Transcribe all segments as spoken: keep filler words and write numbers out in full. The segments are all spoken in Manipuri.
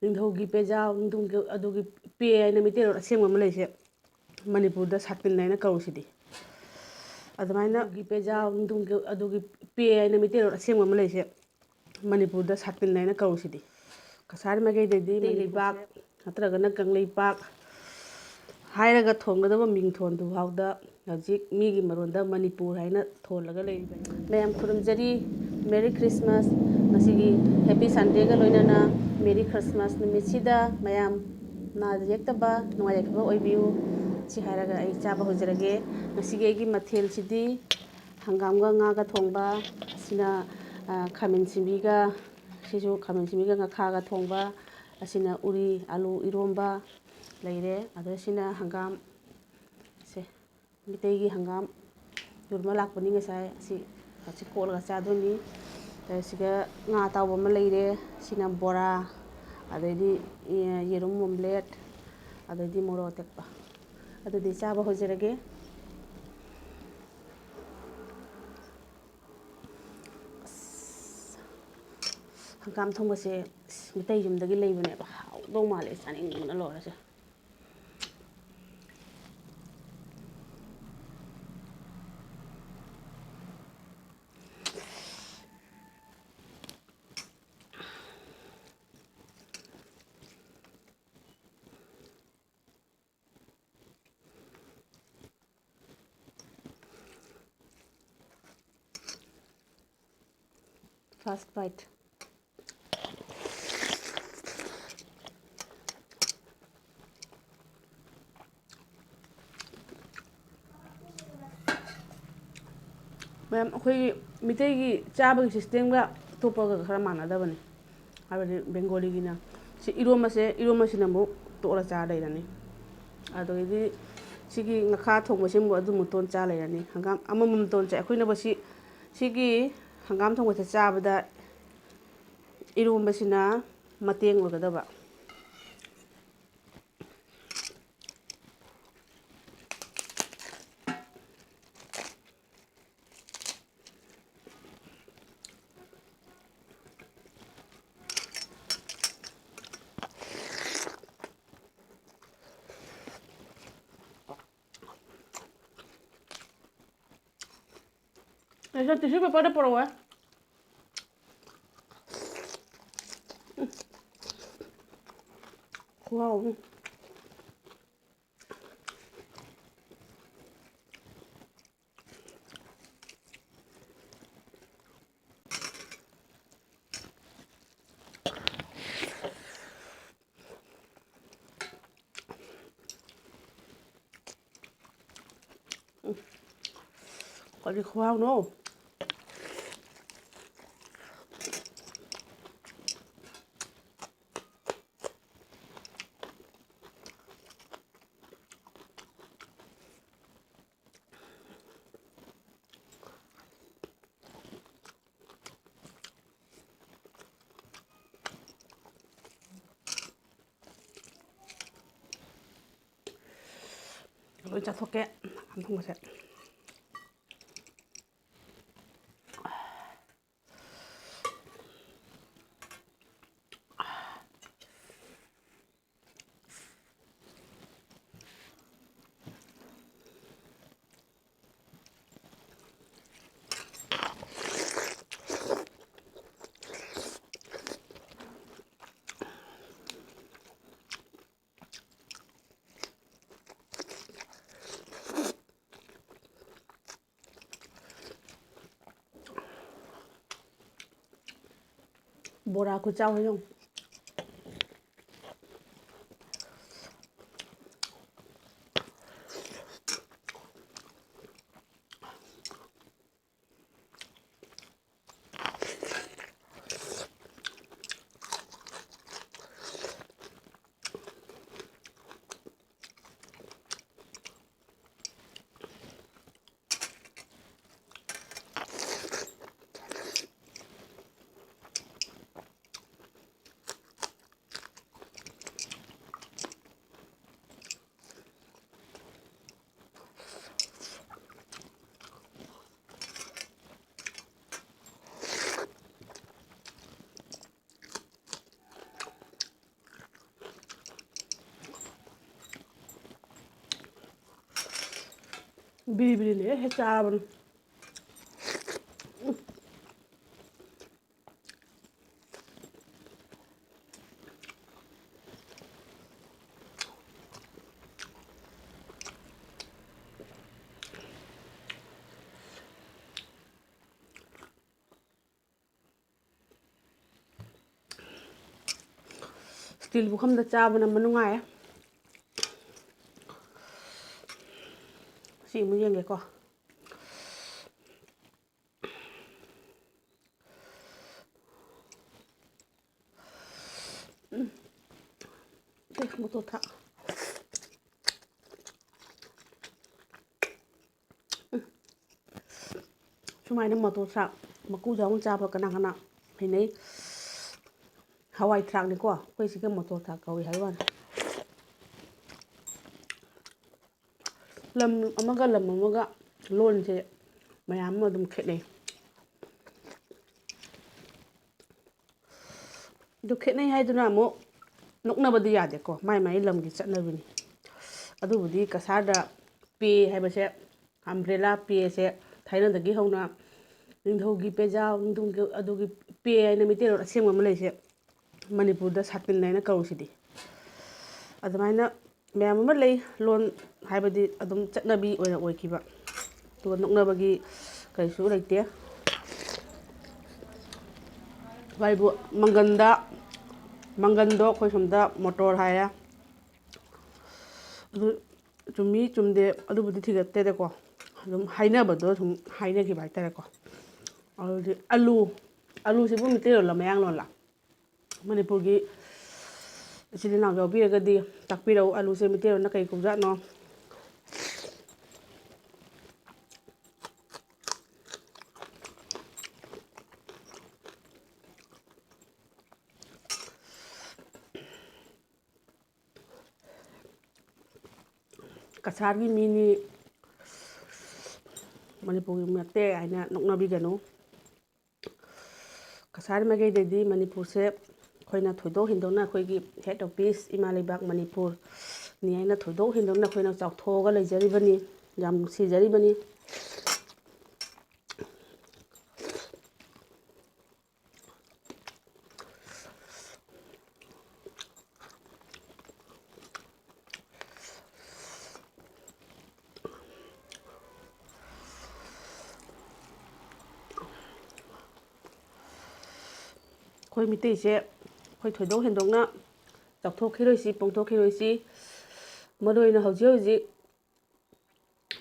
ꯅꯤꯡꯊꯧꯒꯤ ꯄꯦꯖꯥꯎ, ꯅꯤꯡꯊꯧꯒꯤ ꯑꯗꯨꯒꯤ ꯄꯦ ꯍꯥꯏꯅ ꯃꯩꯇꯩꯂꯣꯟ ꯑꯁꯦꯡꯕ ꯑꯃ ꯂꯩꯁꯦ, ꯃꯅꯤꯄꯨꯔꯗ ꯁꯥꯇꯤꯟ ꯍꯥꯏꯅ ꯀꯧꯔꯤꯁꯤꯗꯤ꯫ ꯑꯗꯨꯃꯥꯏꯅ ꯅꯤꯡꯊꯧꯒꯤ ꯄꯦꯖꯥꯎ, ꯅꯤꯡꯊꯧꯒꯤ ꯑꯗꯨꯒꯤ ꯄꯦ ꯍꯥꯏꯅ ꯃꯩꯇꯩꯂꯣꯟ ꯑꯁꯦꯡꯕ ꯑꯃ ꯂꯩꯁꯦ, ꯃꯅꯤꯄꯨꯔꯗ ꯁꯥꯇꯤꯟ ꯍꯥꯏꯅ ꯀꯧꯔꯤꯁꯤꯗꯤ꯫ ꯀꯁꯥꯔ ꯃꯥꯏꯀꯩꯗꯩꯗꯤ ꯃꯩꯇꯩ ꯂꯩꯕꯥꯛ ꯅꯠꯇ꯭ꯔꯒꯅ ꯀꯪꯂꯩꯄꯥꯛ ꯍꯥꯏꯔꯒ ꯊꯣꯟꯒꯗꯕ ꯃꯤꯡꯊꯣꯟꯗꯨ ꯐꯥꯎꯗ ꯍꯧꯖꯤꯛ ꯃꯤꯒꯤ ꯃꯔꯣꯟꯗ ꯃꯅꯤꯄꯨꯔ ꯍꯥꯏꯅ ꯊꯣꯜꯂꯒ ꯂꯩꯔꯤꯕꯅꯤ꯫ ꯃꯌꯥꯝ ꯈꯨꯔꯨꯝꯖꯔꯤ, Merry Christmas꯫ ꯉꯁꯤꯒꯤ Happy Sunday-ꯒ ꯂꯣꯏꯅꯅ Merry Christmas ꯅꯨꯃꯤꯠꯁꯤꯗ ꯃꯌꯥꯝ ꯅꯥꯗ ꯌꯦꯛꯇꯕ, ꯅꯨꯡꯉꯥꯏ ꯌꯥꯏꯐꯕ ꯑꯣꯏꯕꯤꯌꯨ꯫ ꯁꯤ ꯍꯥꯏꯔꯒ ꯑꯩ ꯆꯥꯕ ꯍꯧꯖꯔꯒꯦ꯫ ꯉꯁꯤꯒꯤ ꯑꯩꯒꯤ ꯃꯊꯦꯜꯁꯤꯗꯤ ꯍꯪꯒꯥꯝꯒ ꯉꯥꯒ ꯊꯣꯡꯕ, ꯁꯤꯅ, ꯑ, ꯈꯥꯃꯦꯟ ꯁꯤꯟꯕꯤꯒ, ꯁꯤꯁꯨ ꯈꯥꯃꯦꯟ ꯁꯤꯟꯕꯤꯒ ꯉꯥꯈꯥꯒ ꯊꯣꯡꯕ, ꯑꯁꯤꯅ ꯎꯔꯤ ꯑꯂꯨ ꯏꯔꯣꯝꯕ ꯂꯩꯔꯦ꯫ ꯑꯗ ꯁꯤꯅ ꯍꯪꯒꯥꯝ, ꯁꯦ, ꯃꯩꯇꯩꯒꯤ ꯍꯪꯒꯥꯝ ꯌꯣꯟꯕ ꯂꯥꯛꯄꯅꯤ ꯉꯁꯥꯏ꯫ ꯑꯁꯤ, ꯑꯁꯤ ꯀꯣꯠꯂꯒ ꯆꯥꯗꯣꯏꯅꯤ꯫ ꯑꯗ ꯁꯤꯒ ꯉꯥ ꯑꯇꯥꯎꯕ ꯑꯃ ꯂꯩꯔꯦ꯫ ꯁꯤꯅ ꯕꯣꯔꯥ, ꯑꯗꯩꯗꯤ, ꯑꯦ, ꯌꯦꯔꯨꯝ omelette, ꯑꯗꯩꯗꯤ ꯃꯣꯔꯣꯛ ꯑꯇꯦꯛꯄ꯫ ꯑꯗꯨꯗꯤ ꯆꯥꯕ ꯍꯧꯖꯔꯒꯦ꯫ ꯑꯁ, ꯍꯪꯒꯥꯝ ꯊꯣꯡꯕꯁꯦ, ꯑꯁ, ꯃꯤꯇꯩ ꯌꯨꯝꯗꯒꯤ ꯂꯩꯕꯅꯦꯕ꯫ ꯍꯥꯎꯗꯧ ꯃꯥꯜꯂꯦ, ꯆꯥꯅꯤꯡꯕꯅ ꯂꯣꯏꯔꯦ꯫ First bite. ꯃꯌꯥꯝ, ꯑꯩꯈꯣꯏꯒꯤ ꯃꯤꯇꯩꯒꯤ ꯆꯥꯕꯒꯤ system-ꯒ ꯑꯇꯣꯞꯄꯒ ꯈꯔ ꯃꯥꯟꯅꯗꯕꯅꯤ꯫ ꯍꯥꯏꯕꯗꯤ ꯕꯦꯡꯒꯣꯂꯤꯒꯤꯅ ꯁꯤ ꯏꯔꯣꯝꯕꯁꯦ, ꯏꯔꯣꯝꯕꯁꯤꯅ ꯑꯃꯨꯛ ꯇꯣꯠꯂ ꯆꯥ ꯂꯩꯔꯅꯤ꯫ ꯑꯗꯒꯤꯗꯤ ꯁꯤꯒꯤ ꯉꯥꯈꯥ ꯊꯣꯡꯕꯁꯤꯃꯨꯛ ꯑꯗꯨꯃꯨꯛ ꯇꯣꯠ ꯆꯥ ꯂꯩꯔꯅꯤ꯫ ꯍꯪꯒꯥꯝ ꯑꯃꯃꯝ ꯇꯣꯠ ꯆꯥꯏ꯫ ꯑꯩꯈꯣꯏꯅꯕꯨ ꯁꯤ, ꯁꯤꯒꯤ ꯍꯪꯒꯥꯝ ꯊꯣꯡꯕꯁꯦ ꯆꯥꯕꯗ ꯏꯔꯣꯝꯕꯁꯤꯅ ꯃꯇꯦꯡ ꯑꯣꯏꯒꯗꯕ꯫ ꯁꯤꯗ tissue paperꯗ ꯄꯨꯔꯛꯑꯣ꯫ ꯈꯨꯍꯥꯎ ꯑꯃ꯫ ꯎꯝ꯫ ꯀꯔꯤ ꯈꯨꯍꯥꯎꯅꯣ? ꯂꯣꯏ ꯆꯥꯊꯣꯛꯀꯦ, ꯍꯪꯒꯥꯝ ꯊꯣꯡꯕꯁꯦ꯫ ꯕꯣꯔꯥ ꯈꯨꯆꯥꯎ ꯌꯦꯡꯉꯨ꯫ ꯕꯤꯔꯤ ꯕꯤꯔꯤꯅꯦ ꯍꯦꯛ ꯆꯥꯕꯅꯤ꯫ ꯏꯜ ꯄꯨꯈꯝꯗ ꯆꯥꯕꯅ ꯑꯃ ꯅꯨꯡꯉꯥꯏꯌꯦ꯫ ꯁꯤ ꯑꯃꯨꯛ ꯌꯦꯡꯒꯦꯀꯣ꯫ ꯎꯝ꯫ ꯑꯦ, ꯃꯣꯇꯣꯔ ꯊꯥꯛ꯫ ꯎꯝ꯫ ꯁꯨꯃꯥꯏꯅ ꯃꯣꯇꯣꯔ ꯊꯥꯛ ꯃꯀꯨꯁꯨ ꯌꯥꯎꯅ ꯆꯥꯕ ꯀꯅꯥ ꯀꯅꯥ ꯍꯩꯅꯩ? ꯍꯋꯥꯏ ꯊ꯭ꯔꯥꯛꯅꯤꯀꯣ, ꯑꯩꯈꯣꯏ ꯁꯤꯒ ꯃꯣꯇꯣꯔ ꯊꯥꯛ ꯀꯧꯏ ꯍꯥꯏꯕ ꯋꯥꯅꯤ꯫ ꯂꯝ ꯑꯃꯒ ꯂꯝ ꯑꯃꯒ ꯂꯣꯟꯁꯦ ꯃꯌꯥꯝ ꯑꯃ ꯑꯗꯨꯝ ꯈꯦꯠꯅꯩ꯫ ꯑꯗꯨ ꯈꯦꯠꯅꯩ ꯍꯥꯏꯗꯨꯅ ꯑꯃꯨꯛ ꯅꯣꯛꯅꯕꯗꯤ ꯌꯥꯗꯦꯀꯣ, ꯃꯥꯏ ꯃꯥꯏ ꯂꯝꯒꯤ ꯆꯠꯅꯕꯤꯅꯤ꯫ ꯑꯗꯨꯕꯨꯗꯤ ꯀꯁꯥꯔꯗ ꯄꯦ ꯍꯥꯏꯕꯁꯦ, ꯑꯝꯕ꯭ꯔꯦꯂꯥ ꯄꯦꯁꯦ ꯊꯥꯏꯅꯗꯒꯤ ꯍꯧꯅ ꯅꯤꯡꯊꯧꯒꯤ ꯄꯦꯖꯥꯎ, ꯅꯤꯡꯊꯧꯒꯤ ꯑꯗꯨꯒꯤ ꯄꯦ ꯍꯥꯏꯅ ꯃꯩꯇꯩꯂꯣꯟ ꯑꯁꯦꯡꯕ ꯑꯃ ꯂꯩꯁꯦ, ꯃꯅꯤꯄꯨꯔꯗ ꯁꯥꯇꯤꯟ ꯍꯥꯏꯅ ꯀꯧꯔꯤꯁꯤꯗꯤ꯫ ꯑꯗꯨꯃꯥꯏꯅ ꯃꯌꯥꯝ ꯑꯃ ꯂꯩ, ꯂꯣꯟ ꯍꯥꯏꯕꯗꯤ ꯑꯗꯨꯝ ꯆꯠꯅꯕꯤ ꯑꯣꯏꯅ ꯑꯣꯏꯈꯤꯕ꯫ ꯑꯗꯨꯒ ꯅꯣꯛꯅꯕꯒꯤ ꯀꯔꯤꯁꯨ ꯂꯩꯇꯦ꯫ ꯋꯥꯔꯤꯕꯨ ꯃꯪꯒꯟꯗ, ꯃꯪꯒꯟꯗꯣ ꯑꯩꯈꯣꯏ ꯁꯣꯝꯗ ꯃꯣꯇꯣꯔ ꯍꯥꯏꯔꯦ꯫ ꯑꯗꯨ ꯆꯨꯝꯃꯤ ꯆꯨꯝꯗꯦ ꯑꯗꯨꯕꯨꯗꯤ ꯊꯤꯒꯠꯇꯦꯗꯀꯣ, ꯑꯗꯨꯝ ꯍꯥꯏꯅꯕꯗꯣ ꯁꯨꯝ ꯍꯥꯏꯅꯈꯤꯕ ꯍꯥꯏꯇꯥꯔꯦꯀꯣ꯫ ꯑꯗꯨꯗꯤ ꯑꯂꯨ, ꯑꯂꯨꯁꯤꯕꯨ ꯃꯩꯇꯩꯂꯣꯟꯂ ꯃꯌꯥꯡꯂꯣꯟꯂ? ꯃꯅꯤꯄꯨꯔꯒꯤ ꯏꯆꯤꯜ ꯏꯅꯥꯎ ꯌꯥꯎꯕꯤꯔꯒꯗꯤ ꯇꯥꯛꯄꯤꯔꯛꯎ, ꯑꯂꯨꯁꯦ ꯃꯩꯇꯩꯂꯣꯟꯅ ꯀꯩ ꯀꯧꯖꯥꯠꯅꯣ? ꯀꯁꯥꯔꯒꯤ ꯃꯤꯅꯤ, ꯃꯅꯤꯄꯨꯔꯒꯤ ꯅꯠꯇꯦ ꯍꯥꯏꯅ ꯅꯣꯛꯅꯕꯤꯒꯅꯨ꯫ ꯀꯁꯥꯔ ꯃꯥꯏꯀꯩꯗꯗꯤ ꯃꯅꯤꯄꯨꯔꯁꯦ ꯑꯩꯈꯣꯏꯅ ꯊꯣꯏꯗꯣꯛ ꯍꯦꯟꯗꯣꯛꯅ ꯑꯩꯈꯣꯏꯒꯤ head of peace ꯏꯃꯥ ꯂꯩꯕꯥꯛ ꯃꯅꯤꯄꯨꯔꯅꯤ ꯍꯥꯏꯅ ꯊꯣꯏꯗꯣꯛ ꯍꯦꯟꯗꯣꯛꯅ ꯑꯩꯈꯣꯏꯅ ꯆꯥꯎꯊꯣꯛꯑꯒ ꯂꯩꯖꯔꯤꯕꯅꯤ, ꯌꯥꯝ ꯅꯨꯡꯁꯤꯖꯔꯤꯕꯅꯤ꯫ ꯑꯩꯈꯣꯏ ꯃꯤꯇꯩꯁꯦ ꯑꯩꯈꯣꯏ ꯊꯣꯏꯗꯣꯛ ꯍꯦꯟꯗꯣꯛꯅ ꯆꯥꯎꯊꯣꯛꯈꯤꯔꯣꯏꯁꯤ, ꯄꯣꯡꯊꯣꯛꯈꯤꯔꯣꯏꯁꯤ꯫ ꯃꯔꯨ ꯑꯣꯏꯅ ꯍꯧꯖꯤꯛ ꯍꯧꯖꯤꯛ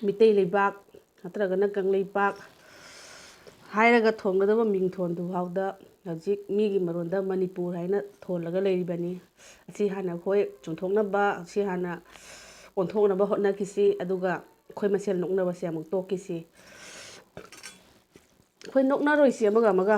ꯃꯤꯇꯩ ꯂꯩꯕꯥꯛ ꯅꯠꯇ꯭ꯔꯒꯅ ꯀꯪꯂꯩꯄꯥꯛ ꯍꯥꯏꯔꯒ ꯊꯣꯟꯒꯗꯕ ꯃꯤꯡꯊꯣꯟꯗꯨ ꯐꯥꯎꯗ ꯍꯧꯖꯤꯛ ꯃꯤꯒꯤ ꯃꯔꯣꯟꯗ ꯃꯅꯤꯄꯨꯔ ꯍꯥꯏꯅ ꯊꯣꯜꯂꯒ ꯂꯩꯔꯤꯕꯅꯤ꯫ ꯑꯁꯤ ꯍꯥꯟꯅ ꯑꯩꯈꯣꯏ ꯆꯨꯝꯊꯣꯛꯅꯕ, ꯑꯁꯤ ꯍꯥꯟꯅ ꯑꯣꯟꯊꯣꯛꯅꯕ ꯍꯣꯠꯅꯈꯤꯁꯤ, ꯑꯗꯨꯒ ꯑꯩꯈꯣꯏ ꯃꯁꯦꯜ ꯅꯣꯛꯅꯕꯁꯦ ꯑꯃꯨꯛ ꯇꯣꯛꯈꯤꯁꯤ꯫ ꯑꯩꯈꯣꯏ ꯅꯣꯛꯅꯔꯣꯏꯁꯤ ꯑꯃꯒ ꯑꯃꯒ꯫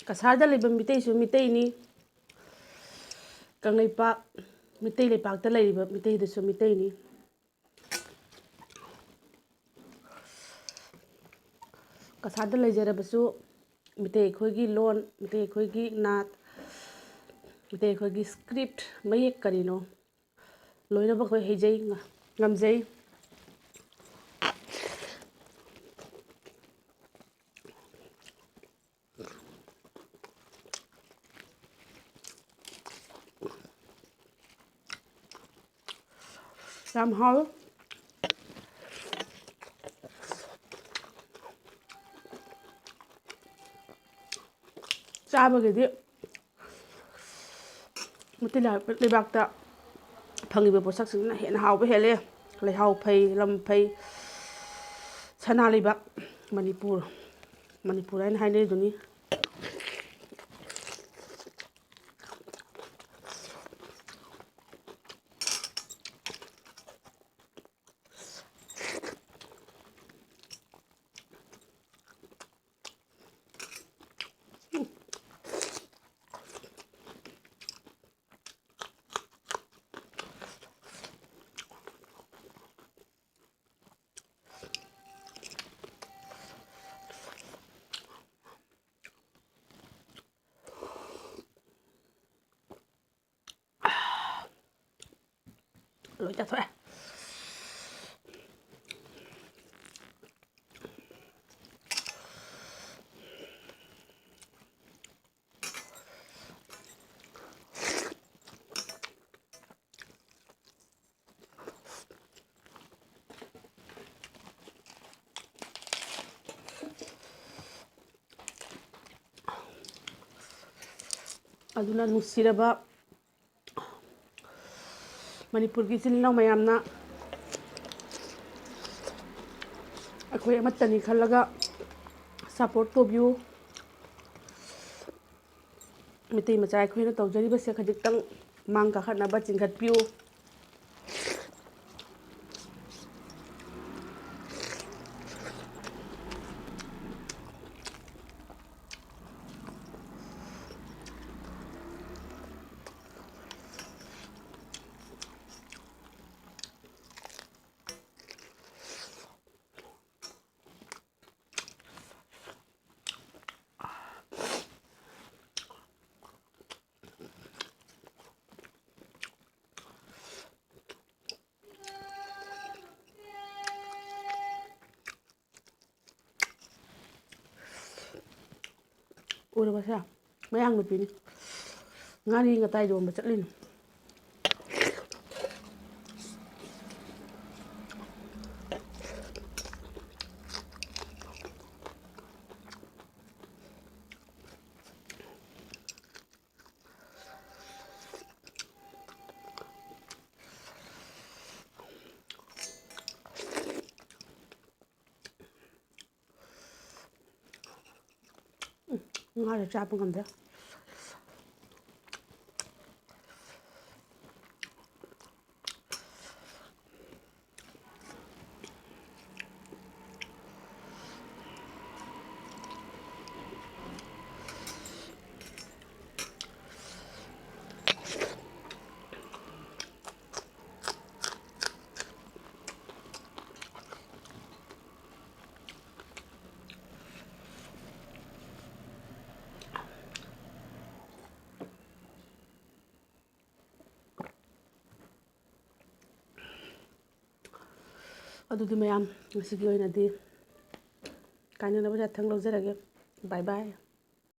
ꯀꯁꯥꯔꯗ ꯂꯩꯕ ꯃꯤꯇꯩꯁꯨ ꯃꯤꯇꯩꯅꯤ꯫ ꯀꯪꯂꯩꯄꯥꯛ ꯃꯤꯇꯩ ꯂꯩꯄꯥꯛꯇ ꯂꯩꯔꯤꯕ ꯃꯤꯇꯩꯗꯨꯁꯨ ꯃꯤꯇꯩꯅꯤ꯫ ꯀꯁꯥꯔꯗ ꯂꯩꯖꯔꯕꯁꯨ ꯃꯤꯇꯩ ꯑꯩꯈꯣꯏꯒꯤ ꯂꯣꯟ, ꯃꯤꯇꯩ ꯑꯩꯈꯣꯏꯒꯤ ꯅꯥꯠ, ꯃꯤꯇꯩ ꯑꯩꯈꯣꯏꯒꯤ ꯁ꯭ꯀ꯭ꯔꯤꯞ, ꯃꯌꯦꯛ ꯀꯔꯤꯅꯣ, ꯂꯣꯏꯅꯃꯛ ꯑꯩꯈꯣꯏ ꯍꯩꯖꯩ, ꯉ-, ꯉꯝꯖꯩ꯫ ꯌꯥꯝ ꯍꯥꯎꯋꯤ꯫ ꯆꯥꯕꯒꯤꯗꯤ ꯃꯩꯇꯩ ꯂꯩꯕꯥꯛꯇ ꯐꯪꯉꯤꯕ ꯄꯣꯠꯁꯛꯁꯤꯡꯁꯤꯅ ꯍꯦꯟꯅ ꯍꯥꯎꯕ ꯍꯦꯜꯂꯦ꯫ ꯂꯩꯍꯥꯎ ꯐꯩ, ꯂꯝ ꯐꯩ, ꯁꯅꯥ ꯂꯩꯕꯥꯛ ꯃꯅꯤꯄꯨꯔ, ꯃꯅꯤꯄꯨꯔ ꯍꯥꯏꯅ ꯍꯥꯏꯅꯔꯤꯗꯨꯅꯤ꯫ ꯂꯣꯏ ꯆꯥꯊꯣꯛꯑꯦ꯫ ꯑꯗꯨꯅ ꯅꯨꯡꯁꯤꯔꯕ ꯃꯅꯤꯄꯨꯔꯒꯤ ꯏꯆꯤꯜ ꯏꯅꯥꯎ ꯃꯌꯥꯝꯅ ꯑꯩꯈꯣꯏ ꯑꯃꯠꯇꯅꯤ ꯈꯜꯂꯒ support ꯇꯧꯕꯤꯌꯨ꯫ ꯃꯩꯇꯩ ꯃꯆꯥ ꯑꯩꯈꯣꯏꯅ ꯇꯧꯖꯔꯤꯕꯁꯦ ꯈꯖꯤꯛꯇꯪ ꯃꯥꯡ ꯀꯥꯈꯠꯅꯕ ꯆꯤꯡꯈꯠꯄꯤꯌꯨ꯫ ꯎꯔꯕꯁꯦ? ꯃꯌꯥꯡ ꯅꯨꯄꯤꯅꯤ꯫ ꯉꯥꯔꯤ ꯉꯇꯥꯏ ꯌꯣꯟꯕ ꯆꯠꯂꯤꯅꯤ꯫ ꯎꯝ, ꯉꯥꯁꯦ ꯆꯥꯕ ꯉꯝꯗꯦ꯫ ꯑꯗꯨꯗꯤ ꯃꯌꯥꯝ, ꯉꯁꯤꯒꯤ ꯑꯣꯏꯅꯗꯤ ꯀꯥꯏꯅꯅꯕ ꯌꯥꯊꯪ ꯂꯧꯖꯔꯒꯦ꯫ Bye bye꯫